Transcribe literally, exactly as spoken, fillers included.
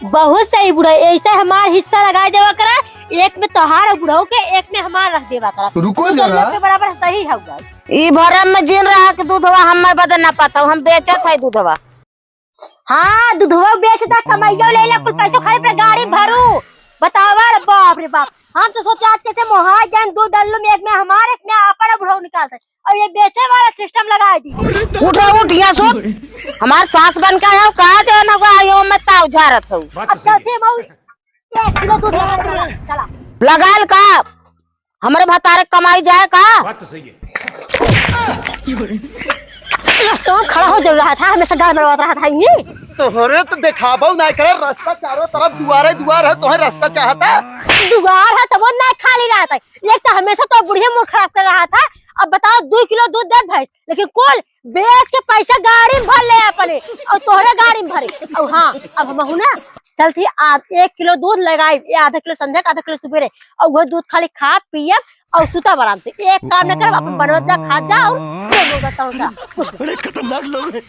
बहुत सही बुढ़ऊ, ऐसे हमार हिस्सा लगाइ देवा करा, एक में तोहार और बुढ़ऊ के, एक में हमार रख देवा करा। रुको तू तो जरा। लोग के बराबर सही हउवा। ई भरम में जिन रहा कि दूधवा हम्मे बदे ना पाता, हम बेचत है दूधवा। हाँ, दूधवा बेचता, कमाइयो ले ले, कुल पैसो खाली पे गाड़ी भरू। बतावा रे बाप रे बाप, हम तो सोचे आज कैसे मोहा जान, दो डल्लू में, एक में हमार, एक में आपन बुढ़ऊ निकालते। और ये बेचे वाला सिस्टम लगाइ दी। उठो, उठ, यहाँ से उठ। हमार सास बन के आयो, कहा जवन होगा, आयो में ताव झारत हो। अब चलती है मऊ, एक किलो दूध लगा के चला। लगाल का? हमरे भतारे कमाई जाए का? बात तो सही है। तो खड़ा हो जरूर रहा था, हमेशा गाड़ मरवात रहा था ये। तोहरे तो देखाबो ना करे, रास्ता चारों तरफ दुआरे दुआर है, तोहे रास्ता चाहता। दुआर है तब ना खाली रहता है, एक तो हमेशा तो बुढ़िया मूड खराब कर रहा था। अब बताओ, दो किलो दूध दे भैंस, लेकिन कुल बेच के पैसा गाड़ी में भर ले अपने, और तोहरे गाड़ी में भरे। और हाँ, अब हम ना चलती आज एक किलो दूध लगाई, ये आधा किलो संझा के, आधा किलो सुबेरे, और वो दूध खाली खा पियब और सुतब आराम से, एक काम न करब, अपन बनवत जा, खात जा और बड़े खतरनाक लोग हैं।